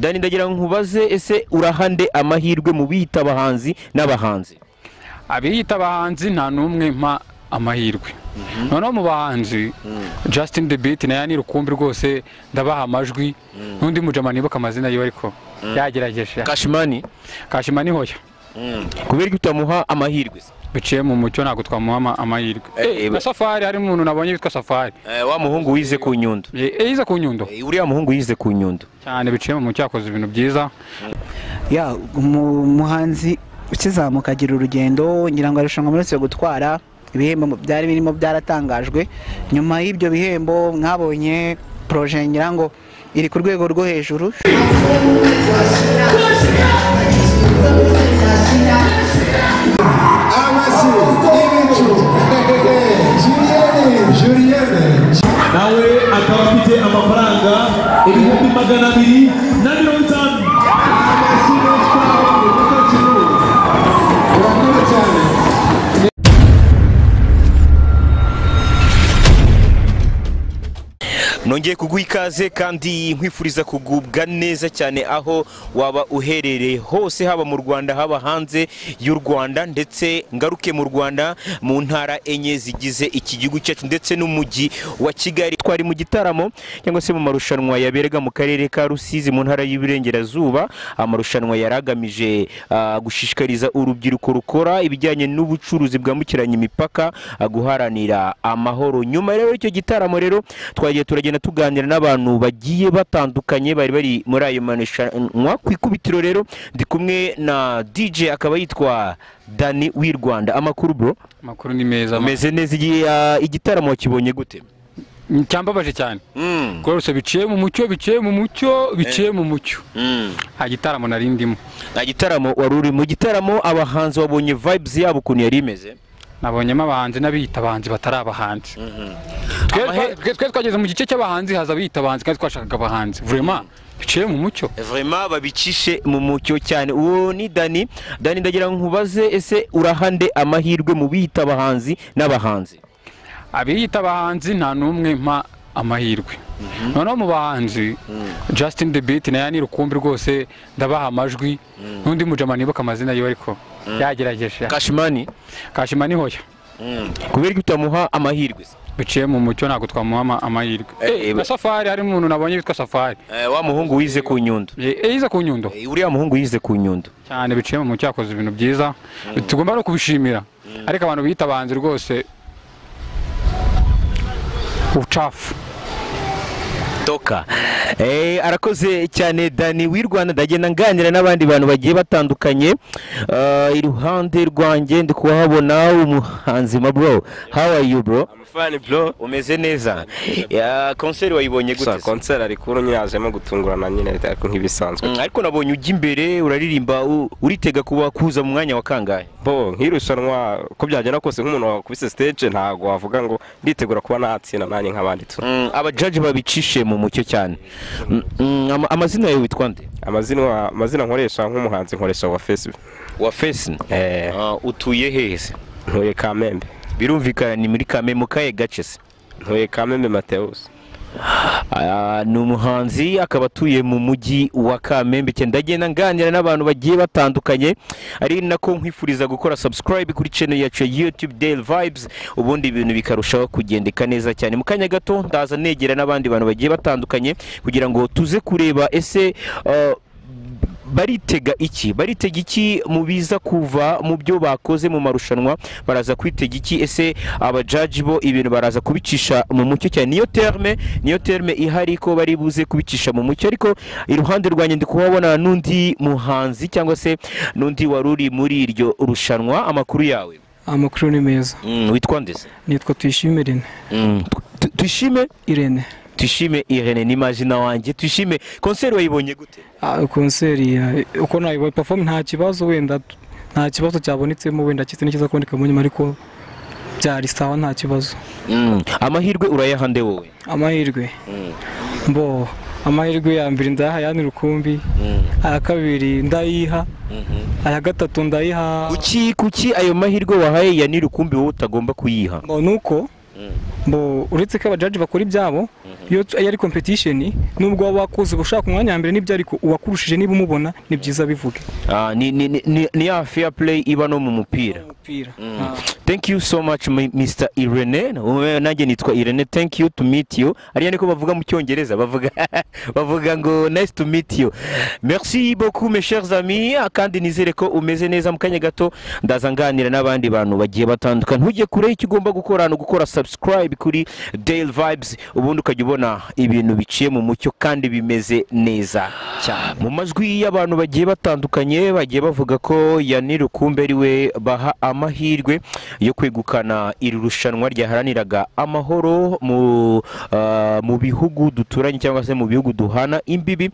Dani, ndagira nkubaze, ese urahande amahirwe mu biyita abahanzi n'abahanzi? Abiyita abahanzi nta n'umwe mpa amahirwe. Noneho mu bahanzi Justin the Beat na Yani Rukumbi rwose ndabaha amajwi, n'undi mujama nibuka amazina yiwe ariko yagerageje. Kashimani? Kashimani hoya. Kubera utamuha amahirwe? Biciye mu mucyo ntabwo twamuha amahirwe. Na Safari, hari umuntu nabonye witwa Safari. Wa muhungu wize ku Nyundo. Yize ku Nyundo. Uriya muhungu yize ku Nyundo. Cyane, biciye mu mucyo, yakoze ibintu byiza. Ya umuhanzi ukizamuka agira urugendo, ngira ngo arushanwa muri yo gutwara ibihembo byari birimo byaratangajwe. Nyuma y'ibyo bihembo mwabonye projet ngira ngo iri ku rwego rwo hejuru. Nawe akaba afite amafaranga 250,000. Nongeye kuguha ikaze kandi nkwifuriza kugubwa neza cyane aho waba uherereye hose, haba mu Rwanda, haba hanze y'u Rwanda, ndetse ngaruke mu Rwanda mu ntara enye zigize iki gihugu cyacu ndetse n'umujyi wa Kigali. Twari mu gitaramo cyangwa se mu marushanwa yaberega mu karere ka Rusizi mu ntara y'Iburengerazuba. Amarushanwa yaragamije gushishikariza urubyiruko rukora ibijyanye n'ubucuruzi bwambukiranya imipaka guharanira amahoro. Nyuma rero icyo gitaramo rero twagiye turagenda tuganira n'abantu bagiye batandukanye bari bari muri ayo marushanwa. Ku ikubitiro rero ndi kumwe na DJ akaba yitwa Dani w'i Rwanda. Amakuru bro? Amakuru ni meza. Meze neza. Igitaramo kibonye gute? Cyambabaje cyane. Rwose biciye mu mucyo, biciye mu mucyo, biciye mu mucyo. Nta gitaramo nari ndimo. Nta gitaramo wari uri mu gitaramo. Abahanzi wabonye vibes yabo ukuntu yari imeze? Nabonyemo abahanzi n'abiyita abahanzi batari abahanzi. Twe twageze mu gice cy'abahanzi haza abiyita abahanzi kandi twashakaga abahanzi. Vraiment biciye mu mucyo. Vraiment babicishe mu mucyo cyane. Uwo ni Dani. Dani, ndagira nkubaze, ese urahande amahirwe mu biyita abahanzi n'abahanzi? Abiyita abahanzi nta n'umwe mpa amahirwe. Noneho mu bahanzi Justin the Beat na Yani Rukumbi rwose ndabaha amajwi, n'undi mujama nibuka amazina yiwe ariko yagerageje. Kashimani? Kashimani hoya. Kubera utamuha amahirwe? Biciye mu mucyo ntabwo twamuha amahirwe. Na Safari, hari umuntu nabonye witwa Safari. Wa muhungu wize ku Nyundo. Yize ku Nyundo. Uriya muhungu yize ku Nyundo. Cyane, biciye mu mucyo, yakoze ibintu byiza. Tugomba no kubishimira. Ariko abantu biyita abahanzi rwose uchafu. Toka. Arakoze cyane Dani w'i Rwanda. Ndagenda nganira n'abandi bantu bagiye batandukanye. Iruhande rwanjye ndi kuhabona umuhanzi ma bro. How are you bro? I'm fine bro. Umeze neza? Ya concert wayibonye gute? Concert ari kuru nyazemo gutungurana nyine ariko nkibisanzwe. Ariko nabonye ujya imbere uraririmba, uritega kuba kuza mu mwanya wa kangahe? Bo nkirushanwa ko byagenda kose nk'umuntu wakubise stage ntago wavuga ngo nditegura kuba natsinda nanjye nk'abandi tu. Aba judge babicishe mu mucyo cyane. Amazina yawe witwa nde? Amazina nkoresha nk'umuhanzi nkoresha wa Facebook. Wa Facebook? Utuye hehe se? Ntuye Kamembe. Birumvikana ni muri Kamembe mu kaye gace se? Ntuye Kamembe Mateus. Ni umuhanzi akaba atuye mu mujyi wa Kamembe. Ndagenda nganira n'abantu bagiye batandukanye, ari nako nkwifuriza gukora subscribe kuri channel yacu ya YouTube Daily Vibes, ubundi ibintu bikarushaho kugendeka neza cyane. Mu kanya gato ndaza negera n'abandi bantu bagiye batandukanye kugira ngo tuze kureba ese baritega iki, baritega iki mu biza kuva mu byo bakoze mu marushanwa, baraza kwitega iki, ese abajaji bo ibintu baraza kubicisha mu mucyo cyane. Niyo terme ihari ko bari buze kubicisha mu mucyo. Ariko iruhande rwanjye ndi kuhabona n'undi muhanzi cyangwa se n'undi waruri muri iryo rushanwa. Amakuru yawe? Amakuru ni meza. Witwa nde? Nitwa Tuyishime Irene. Tuyishime Irene. Tuyishime Irene ni mazina wanjye. Tuyishime, concert wayibonye gute? Concert uko nayibonye perform nta kibazo, wenda nta kibazo cyabonetsemo, wenda kitse n'ikiza kuboneka mu nyuma, ariko byari sawa nta kibazo. Amahirwe urayahande wowe? Amahirwe mbo amahirwe ya mbere ndaha Yani Rukumbi, aya kabiri ndayiha, aya gatatu ndayiha. Kuki ayo mahirwe wahaye Yani Rukumbi wowe utagomba kuyiha? Ngo nuko mbo uretse ko abajaji bakora ibyabo, Iyo ari competition, nubwo waba wakoze ushaka umwanya wa mbere nibyo, ariko uwakurushije niba umubona ni byiza bivuge. Ni ya fair play iba no mu mupira. Thank you so much, Mr. Irene. Nanjye nitwa Irene, thank you to meet you. Ariya niko bavuga mu Cyongereza, bavuga ngo nice to meet you. Merci beaucoup, mes chers amis, kandi nizere ko umeze neza. Mu kanya gato ndaza nganira n'abandi bantu bagiye batandukanye. Ntujye kure, icyo ugomba gukora ni ugukora subscribe kuri Daily Vibes, ubundi ukajya ubona ibintu biciye mu mucyo kandi bimeze neza cyane. Mu majwi y'abantu bagiye batandukanye bagiye bavuga ko Yanni Rukumbi ari we baha amahirwe yo kwegukana iri rushanwa ryaharaniraga amahoro mu bihugu duturanye cyangwa se mu bihugu duhana imbibi.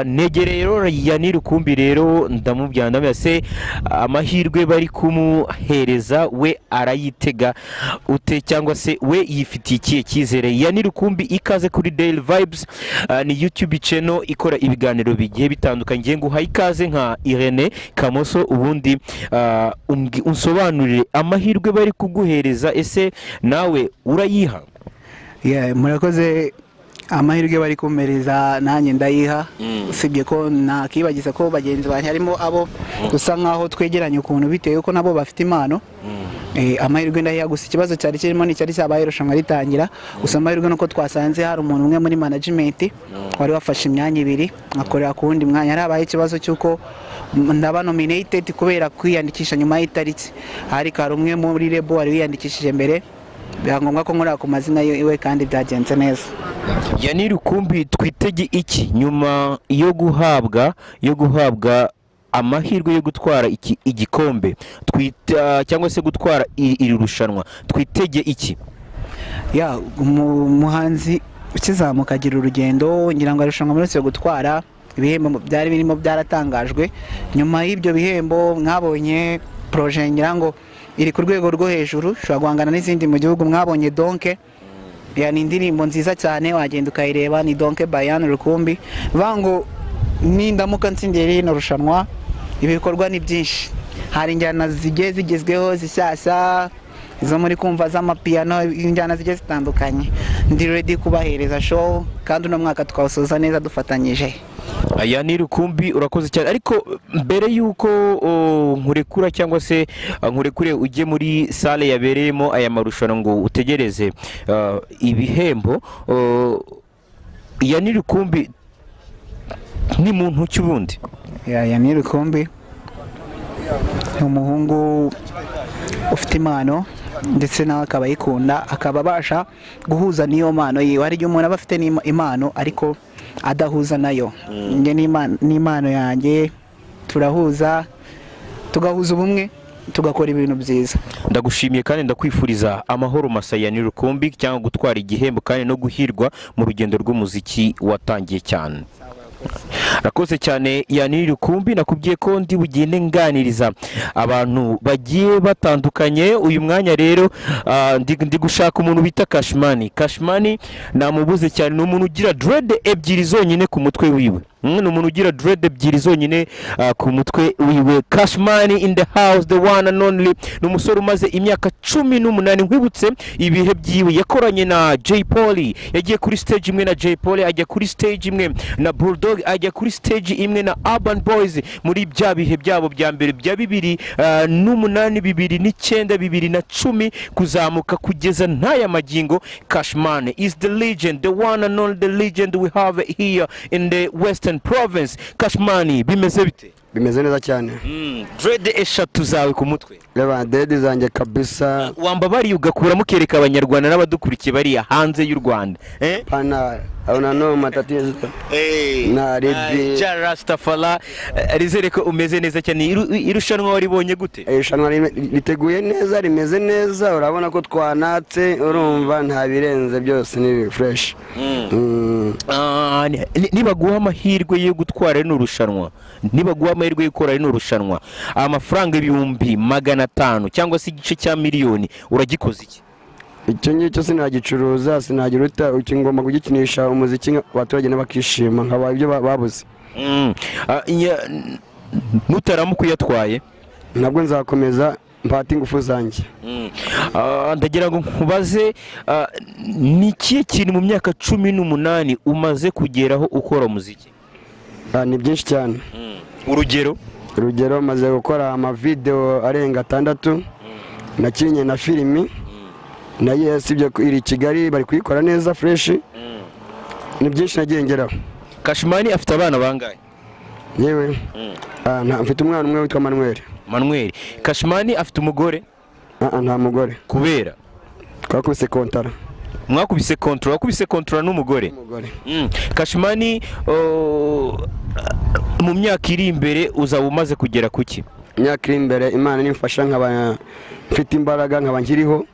Negereye rero Yanni Rukumbi, rero ndamubwira, ndamubwira se amahirwe bari kumuhereza we arayitega ute, cyangwa se we yifitiye ikihe cyizere. Yanni Rukumbi, ikaze kuri Daily Vibes, ni YouTube channel ikora ibiganiro bigiye bitandukanye. Ngiye nguha ikaze nka Irene Kamoso, ubundi unsobanurire amahirwe bari kuguhereza, ese nawe urayiha? Yeah, murakoze. Amahirwe bari kumpereza nanjye ndayiha, usibye ko nakibagiza ko bagenzi banjye harimo abo dusa nkaho twegeranye ukuntu, bitewe ko nabo bafite impano. Amahirwe ndayiha, gusa ikibazo cyari kirimo ni cyari cyabaye irushanwa ritangira. Gusa amahirwe nuko twasanze hari umuntu umwe muri management wari wafashe imyanya ibiri akorera ku wundi mwanya. Harabaye ikibazo cy'uko ndaba nominated kubera kwiyandikisha nyuma y'itariki, ariko hari umwe muri label wari wiyandikishije mbere, biba ngombwa ko nkorera ku mazina yiwe kandi byagenze neza. Yanni Rukumbi, twitege iki nyuma yo guhabwa amahirwe yo gutwara iki igikombe twita cyangwa se gutwara iri rushanwa, twitege iki? Ya, umuhanzi ukizamuka agira urugendo. Ngira ngo irushanwa muri gutwara ibihembo byari birimo byaratangajwe. Nyuma y'ibyo bihembo mwabonye projet, ngira ngo iri ku rwego rwo hejuru, ushobora guhangana n'izindi mu gihugu. Mwabonye Donke, ya ni indirimbo nziza cyane, wagenda ukayireba, ni Donke by Yanni Rukumbi. Bango nindamuka ntsindiye rino rushanwa, ibikorwa ni byinshi, hari injyana zigiye zigezweho zishyashya izo muri kumva z'amapiyano, injyana zigiye zitandukanye. Ndi ready kubahereza show, kandi uno mwaka tukawusoza neza dufatanyije. Yanni Rukumbi, urakoze cyane. Ariko mbere yuko nkurekura cyangwa se nkurekure ujye muri sale yabereyemo aya marushanwa ngo utegereze ibihembo, Yanni Rukumbi ni muntu ki ubundi? Yanni Rukumbi ni umuhungu ufite impano, ndetse nawe akaba ayikunda, akaba abasha guhuza n'iyo mpano yiwe. Hari igihe umuntu aba afite impano ariko adahuza nayo. Njye n'impano yanjye turahuza, tugahuza ubumwe, tugakora ibintu byiza. Ndagushimiye kandi ndakwifuriza amahoro masa Yanni Rukumbi, cyangwa gutwara igihembo kandi no guhirwa mu rugendo rw'umuziki watangiye cyane. Rakoze cyane Yanni Rukumbi, nakubwiye ko ndi bugende nganiriza abantu bagiye batandukanye. Uyu mwanya rero ndi gushaka umuntu bita Cashmani. Cashmani namubuze cyane, ni umuntu ugira dread ebyiri zonyine ku mutwe wiwe. Ni umuntu ugira dread ebyiri zonyine ku mutwe wiwe. Cashmani in the house, the one and only. Ni umusore umaze imyaka 18. Nkwibutse ibihe byiwe yakoranye na Jay Polly, yagiye kuri stage imwe na Jay Polly, ajya kuri stage imwe na Bulldog, ajya kuri stage imwe na Urban Boys muri bya bihe byabo bya mbere bya 2008, 2009, 2010 kuzamuka kugeza n'aya magingo. Cashman is the legend, the one and only, the legend we have here in the Western Province. Cashman, bimeze bite? Bimeze neza cyane. Dread eshatu zawe ku mutwe. Reba dread zanjye kabisa. Wambabariye ugakuramo ukereka abanyarwanda n'abadukurikiye bari hanze y'u Rwanda. Pana una no matatizo. Na rebi. Ja Rastafari, rizere ko umeze neza cyane. Irushanwa waribonye gute? Irushanwa riteguye neza, rimeze neza, urabona ko twanatse, urumva nta birenze, byose ni fresh. Nibaguha amahirwe yo gutwara rino rushanwa, nibaguha amahirwe yo gukora rino rushanwa, amafaranga 500,000 cyangwa se igice cya miliyoni, uragikoze iki? Icyo ngicyo sinagicuruza, sinagiruta, ngomba kugikinisha umuziki abaturage n'abakishima nkaba ibyo babuze. Nutaramuka uyatwaye nabwo nzakomeza mpate ingufu zanjye. Ndagira ngo nkubaze, ni ikihe kintu mu myaka 18 umaze kugeraho ukora umuziki? Ni byinshi cyane. Urugero maze gukora amavideo arenga 6, nakinye na filimi nayo sibyo iri Kigali bari kuyikora neza fresh. Ni byinshi nagiye ngeraho. Cashman afite abana bangahe? Yewe mfite umwana umwe witwa Manuel. Manuel. Cashman afite umugore? Nta mugore. Kubera? Twakubise kontara. Mwakubise kontara, wakubise kontara n'umugore? N'umugore. Cashman, mu myaka iri imbere uzaba umaze kugera kuki? Imyaka iri imbere Imana nimfasha nkaba mfite imbaraga nkaba nkiriho,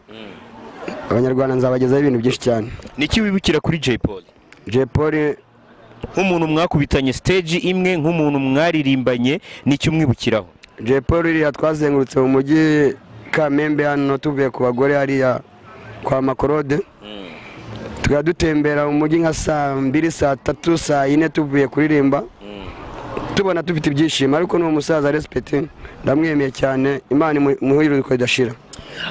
Abanyarwanda nzabagezaho ibintu byinshi cyane. Niki wibukira kuri Jay Polly? Jay Polly nk'umuntu mwakubitanye stage imwe, nk'umuntu mwaririmbanye, niki umwibukiraho? Jay Polly iriya twazengurutse mu mujyi Kamembe hano tuvuye ku bagore hariya kwa Makorode, tukaba dutembera mu mujyi nka saa 2, saa 3, saa 4 tuvuye kuririmba, tubona dufite ibyishimo. Ariko n'uwo musaza respect ndamwemeye cyane, Imana imuhe iruhuko ridashira.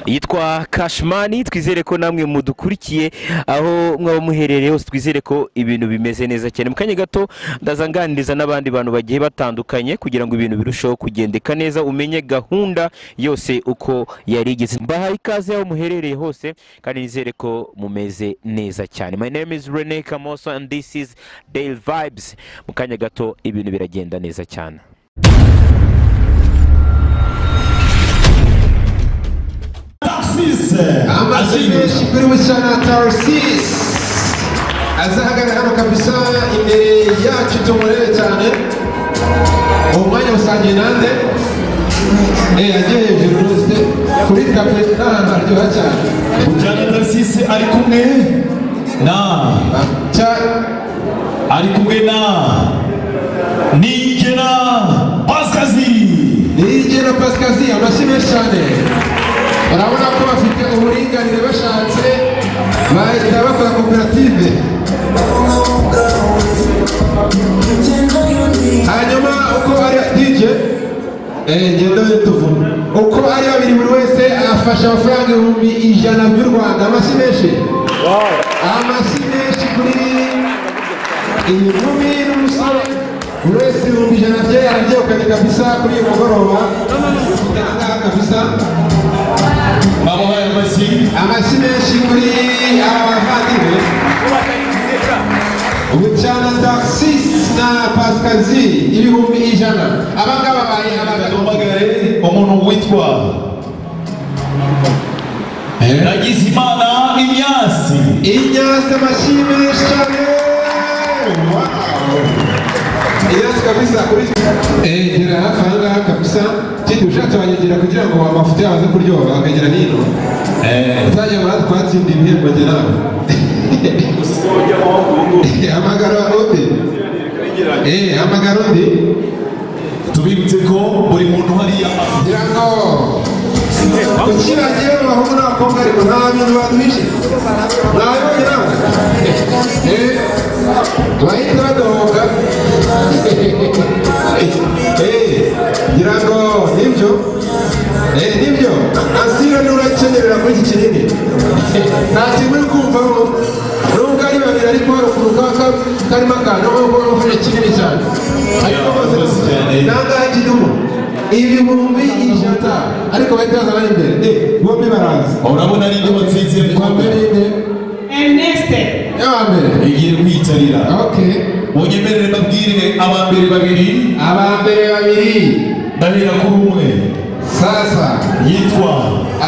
Yitwa Cashman, twizere ko namwe mudukurikiye aho mwaba muherereye hose, twizere ko ibintu bimeze neza cyane. Mu kanya gato ndazanganiriza n'abandi bantu bagiye batandukanye kugira ngo ibintu birusheho kugendeka neza, umenye gahunda yose uko yarigeze. Mbahaye ikaze aho muherereye hose kandi nizere ko mumeze neza cyane. My name is Rene Kamoso and this is Daily Vibes. Mu kanya gato ibintu biragenda neza cyane. Amashyi menshi kuri Bucyana Tarsis azahagarara hano kabisa imbere yacu tumurebe cyane. Uwo mwanya usangiye nande? Agiye hejuru rwose kuri kafe n'ahantu haryoha cyane. Bucyana Tarsis ari kumwe na Niyigena Pascasie. Niyigena Pascasie, amashyi menshi cyane. Urabona ko bafite uburinganire, bashatse bahita bakora koperative. Hanyuma uko ari DJ ngendo tuvuma uko ari babiri, buri wese afasha amafaranga 100,000 by'u Rwanda. Amashyi menshi, amashyi menshi kuri iyi nkumi n'umusore, buri wese 100,000 bye arabyegukanye kabisa kuri uyu mugoroba kabisa. Amashyi menshi kuri aba bavandimwe Bucyana Tarsis na Pascasie, 100,000. Aba ngaba babaye abagabo. Umuntu witwa Nagizimana Inyasi. Inyasi, amashyi menshi cyane. Inyasi kabisa kuri gera hafi aha ngaha kabisa. Kindi ushatse wanyegera kugira ngo amafuti yawe aze kuryoha akagera hino. Uzajya muri twatsinda ibihembo njye nawe. Hamagara undi. Hamagara undi. Tubibutse ko buri muntu hariya ngira ngo ukiragiye mu bahungu n'abakobwa, ariko nta bintu baduhishe. Mwabibonye nawe? Bahita badohoka. Ngira ngo nibyo. Nibyo. Asira nurakenyerera kuri iki kinini. Nta kintu uri kumvamo. Nubwo ari babiri ariko haruguru karimo akantu nubwo ufashe kinini cyane. Ariko bose nangahe kidumu? 100,000. Ariko bahita baza bari imbere. Bombi baraza. Urabona ari watsinze mukobwa. Ernest. Yabambere. Igiye kwiyicarira. Okay. Munyemerere mbabwire abambere babiri. Abambere babiri. Ndahera kuri umwe. Sasa yitwa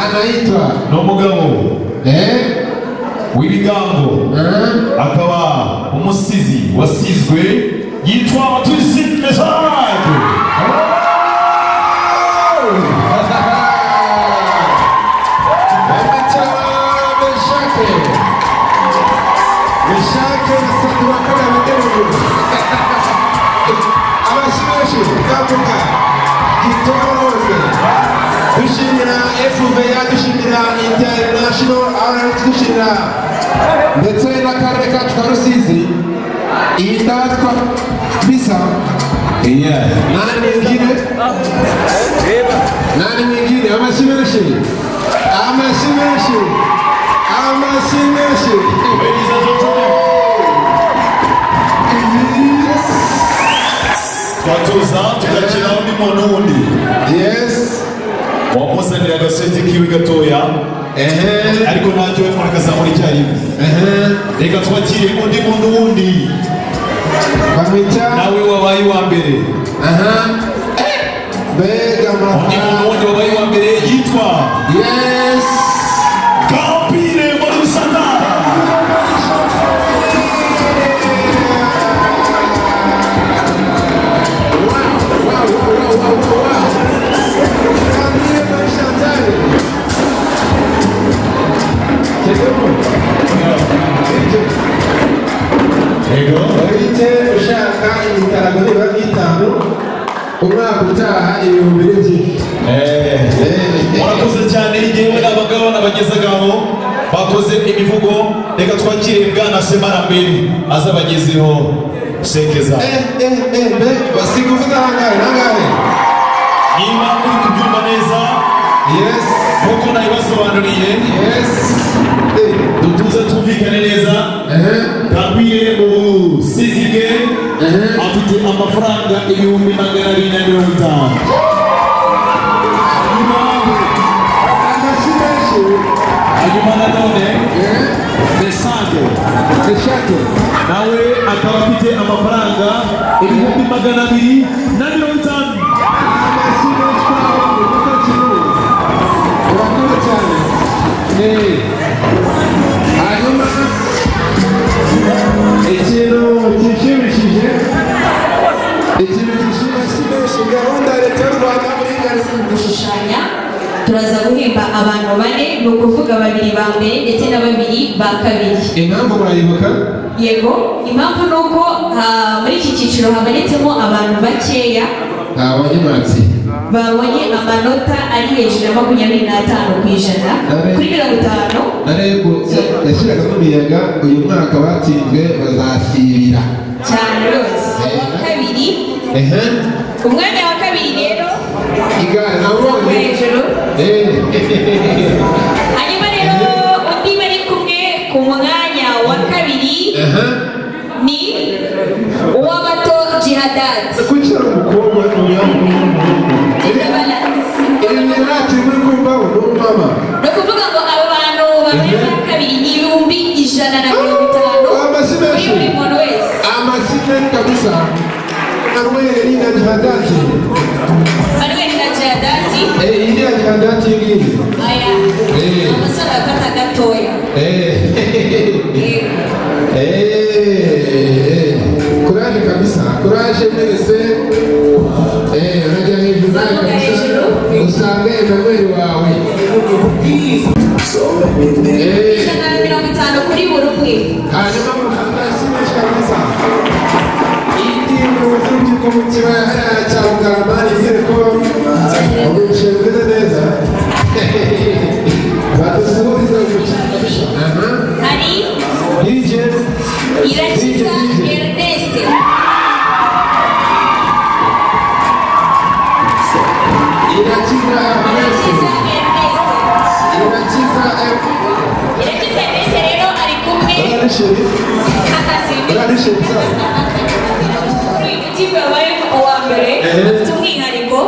anaitwa n'umugabo w'ibigango, akaba umusizi wasizwe, yitwa Tuyisime Jacques. Amashyi menshi kavuga gitoro rwose. Dushimira FVA, dushimira International RRT, dushimira ndetse n'akarere kacu ka Rusizi. Iyi ndatwa bisa Yeah. Nani mwingine? Nani mwingine? Amashyi menshi. Amashyi menshi. Amashyi menshi. Ladies and gentlemen. Twatuza tugakina undi muntu wundi. Yes. Wamuzanira agaseke kiwe gatoya. Ariko ntacyo we murakazamura icyarimwe. Reka twakire undi muntu wundi. Bamwita nawe wabaye uwa mbere. Mbega undi muntu wundi wabaye uwa mbere yitwa Yes. Kampire Marisana. Kampire Marisana. Yego. Uhite ushaka imitarago nibura nk'itanu umwaka utaha 2000. Murakoze cyane yewe n'abagabo n'abagezagaho bakoze imivugo. Reka twakire Bwana Shema Ramberi azabagezeho shekeza. Basikuvuga nangahe nangahe? Niba muri kubyumva neza. Yes. Nkuko nabibasobanuriye. Yes. Dutuze tumvikane neza. Gambire mu busizi bwe afite amafaranga 250,000. Hanyuma nanone Meshake nawe akaba afite amafaranga 250,000. Urakoze cyane. Hanyuma ikintu gishimishije, ikintu gishimishije gahunda ya leta y'u Rwanda muri gushushanya, turaza guhemba abantu bane, ni ukuvuga babiri ba mbere ndetse na babiri ba kabiri. Impamvu murayibuka? Yego, impamvu ni uko muri iki cyiciro habonetsemo abantu bakeya babonye amanota ari hejuru ya 25% kuri 50. Narego yashyiragamo imiyaga uyu mwaka batsinzwe bazasibira cyane rwose. Kabiri, umwanya wa kabiri rero igare nabonye hejuru. Hanyuma rero undi bari kumwe ku mwanya wa kabiri ni Uwabato Jihadad. Kuki ari umukobwa ni ukuvuga ngo aba bantu babaye ba kabiri ni 150,000 kuri buri muntu wese. Amashyi menshi kabisa. Manuel na Jihadati. Manuel na Jihadati. Iyi ya Jihadati ngiyi. Aya. Amasara afata gatoya. Courage kabisa. Courage mwese. Urajya hejuru nawe kabisa. Usange Emmanuel wawe. 150 kuri buri umwe. Hanyuma amashyi menshi kabisa. Urubyiruko mu kibaya cya Bugarama nizere ko urubyiruko rumeze neza. Badusuhuriza urubyiruko. Hari DJ Irakiza Ernest. Irakiza Ernest. Irakiza Ernest rero ari kumwe. Tipe wabaye uwa mbere afite umwihariko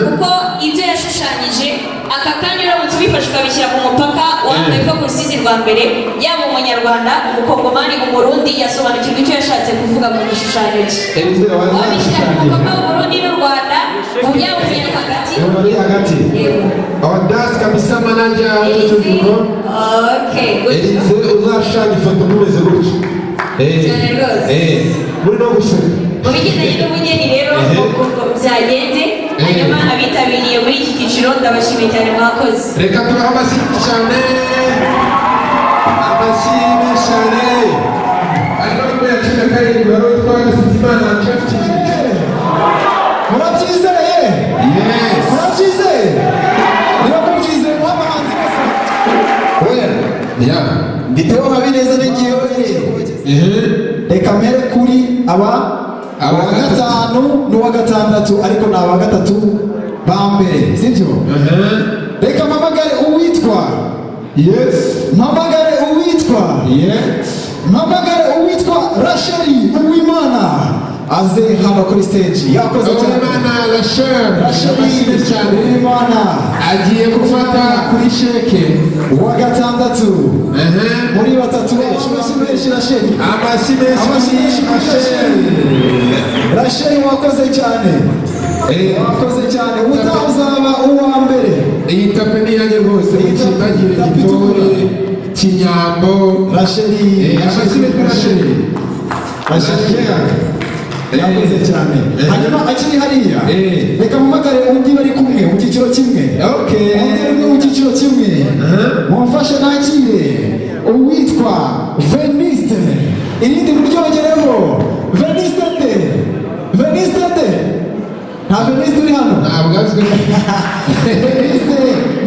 kuko ibyo yashushanyije aka kanya uramutse ubifashe ukabishyira ku mupaka wambaye ko ku rusizi rwa mbere, yaba umunyarwanda, umukongomani, umurundi yasobanukirwa icyo yashatse kuvuga mu gishushanyo cye. Wabishyira ku mupaka w'Uburundi n'u Rwanda mu byawuziye hagati. Hagati. Audace kabisa manager w'urubyiruko. Okay. Elize uzashushanya ifoto mumeze gutya. Cyane rwose. Muri no guseka. Mu bigendanye n'ubugeni rero uko byagenze, hanyuma abitabiriye muri iki cyiciro ndabashimiye cyane mwakoze. Reka tubahe amashyi cyane, amashyi menshi cyane. Hanyuma kuri ya 17 wari witwa Dufiteimana Church. Murabyizeye? Yes. Murabyizeye? Niba mubyizeye muhe abahanzi bose. Well, yeah. Ndi Theo Habineza n'igihe. Reka mpere kuri aba Uwa gatanu n'uwa gatandatu, ariko ni aba gatatu ba mbere, sibyo? Reka mpamagare uwitwa, yes, mpamagare uwitwa, yes, mpamagare uwitwa Rachel Uwimana aze hano kuri stage. Yakoze cyane Uwimana Rachel, Rachel Uwimana agiye gufata kuri sheke. Uwa gatandatu muri batatu. Amashyi menshi Rachel, amashyi menshi Rachel. Rachel wakoze cyane, wakoze cyane, utazaba uwa mbere. Iyi tape ni iyanjye rwose, mukimbagire gitore Kinyambo. Rachel, amashyi menshi Rachel. Rachel yakoze cyane. Hanyuma akiri hariya, reka mpamagare undi bari kumwe mu cyiciro kimwe. Undi umwe mu cyiciro kimwe, mumfashe nakire uwitwa Veniste. Irindi muryongereho Veniste nde? Veniste nde? Nta Veniste uri hano? Ntabwo azwi. Veniste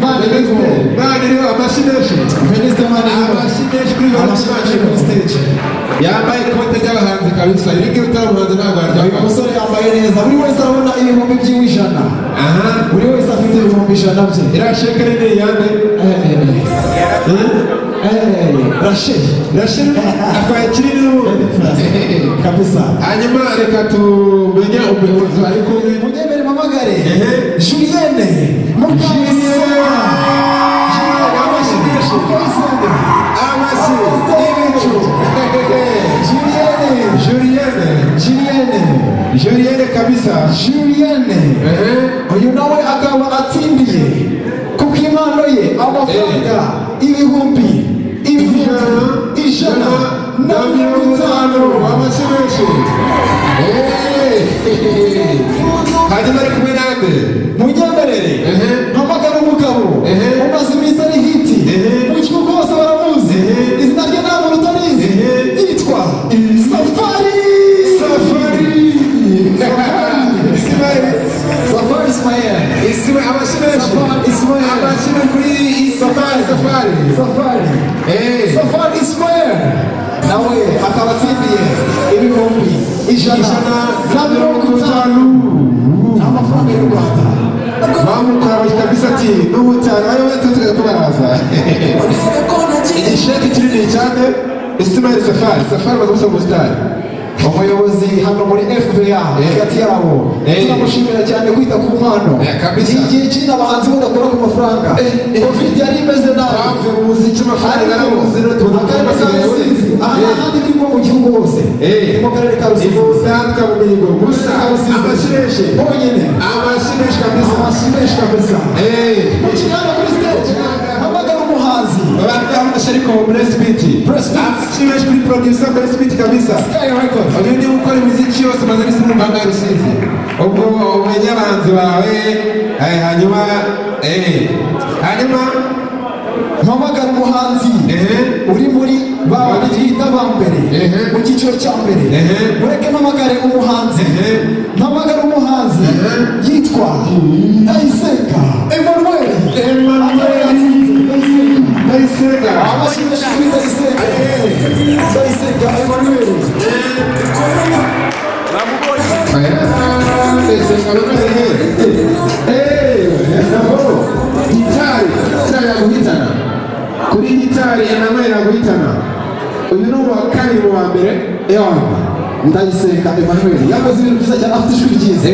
Maniriho, Maniriho, amashyi menshi. Veniste Maniriho, amashyi menshi kuri kuri stage. Yambaye ikote ry'abahanzi kabisa. Iri ngiri utari umuhanzi ntabwo waryambara. Uyu musore yambaye neza, buri wese arabona 100,000. Buri wese afite 100,000 bye. Iriya sheke ni iyande? Rachel, Rachel atwaye kinini n'ubundi kabisa. Hanyuma reka tumenye umuyobozi ari kumwe. Munyemere mpamagare Julienne Mukayisenge. Amashyi menshi, amashyi n'ibicu. Julienne, Julienne, Julienne, Julienne kabisa. Julienne uyu nawe akaba atsindiye kuko impano ye amafaranga 150,000. Amashyi menshi. Hanyuma ari kumwe nande? Munyemerere mpamagara umugabo umaze iminsi ari hiti mu gihugu hose, baramuzi, izina rye nta muntu utarizi, yitwa Safari. Safari, Safari Ismael. Ismael, amashyi menshi. Ismael, amashyi menshi kuri Safari. Safari, Safari, Safari Ismael nawe akaba atsindiye 150,000 amafaranga y'u Rwanda. Bamukora kabisa ati n'ubu cyane ayo wese tukajya tubaraza. Igisheke kinini cyane Ismael Safari. Safari baza gusa umusitari. Umuyobozi hano muri FVA hagati yabo, turamushimira cyane kwita ku mpano. Igihe kinini abahanzi badakora ku mafaranga, Covid yari imeze nabi, bavuye mu muziki amafaranga yarabuze, tubona akarere ka Rusizi, aha n'ahandi birimo mu gihugu hose, ni mu karere ka Rusizi ubutaka mu mihigo gusa. Amashyi menshi bonyine, amashyi menshi kabisa, amashyi menshi kabisa. Mukiri hano kuri stage, hamagara umuhanzi amashyi ariko Bless Beat, amashyi menshi kuri producer Bless Beat kabisa. Sky Records. Uyu niwe ukora imiziki yose maze iminsi mu Rwanda ya Rusizi. Ubwo umenye abahanzi bawe, hanyuma hanyuma mpamagara umuhanzi uri muri ba twita ba mbere mu cyiciro cya mbere. Mureke mpamagare umuhanzi, mpamagare umuhanzi yitwa Ndayisenga Emmanuel. Emmanuel Ndayisenga, amashyi menshi kuri Ndayisenga. Ndayisenga Emmanuel. Ndayisenga Emmanuel. Gitari, gitari yaguhitana. Kuri gitari Emmanuel yaguhitana. Uyu ni uwa kabiri mu wa mbere. Ndayisenga Emmanuel yakoze ibintu byiza cyane, afite ijwi ryiza,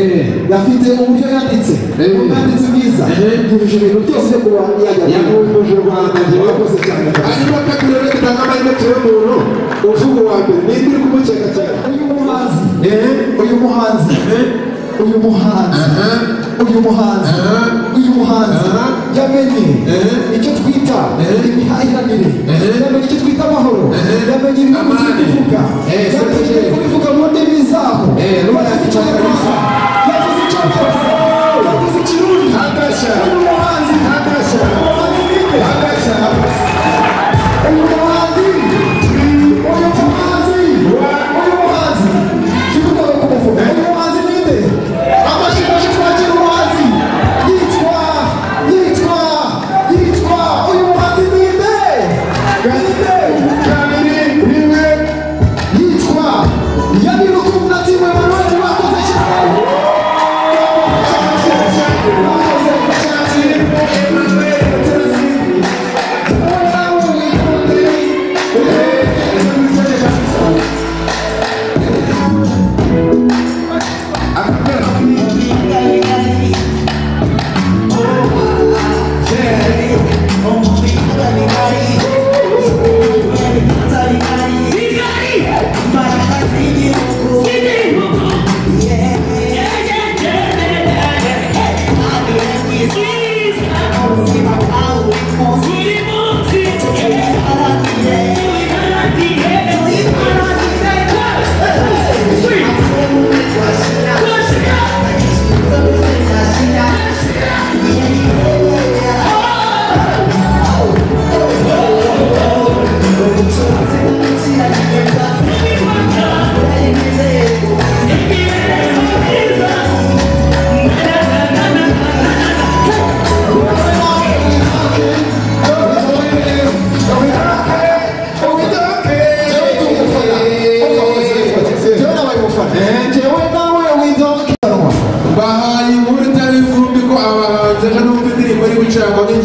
afite uburyo yanditse, umwanditsi mwiza, yujuje ibintu byose byo kuba yajya yahuje u Rwanda. Yakoze cyane. Hanyuma katurebe dutanga amahirwe turebe umuntu uvuga uwa mbere, ninde uri kumukeka cyane? Uyu muhanzi, uyu muhanzi, uyu muhanzi, uyu muhanzi, uyu muhanzi yamenye icyo twita imihahiranire, yamenye icyo twita amahoro, yamenye ibihugu turi kuvuga, yamenye kubivuga mu ndimi zaho. Yavuze icyongereza, yavuze icyongereza, yavuze ikirundi. Uyu muhanzi, umuhanzi ninde? Uyu muhanzi, uyu muhanzi, uyu muhanzi, tugomba kumuvuga. Uyu muhanzi ninde? Amashyi menshi twakira umuhanzi yitwa, yitwa, yitwa, uyu muhanzi ninde? Ninde? Kabiri, rimwe, yitwa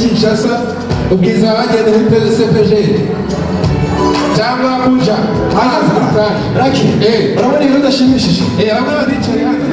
Kinshasa, ubwiza bagenda muri CPG cyangwa Abuja. Raki, urabona ibintu udashimishije. Bamwe baricaye hano.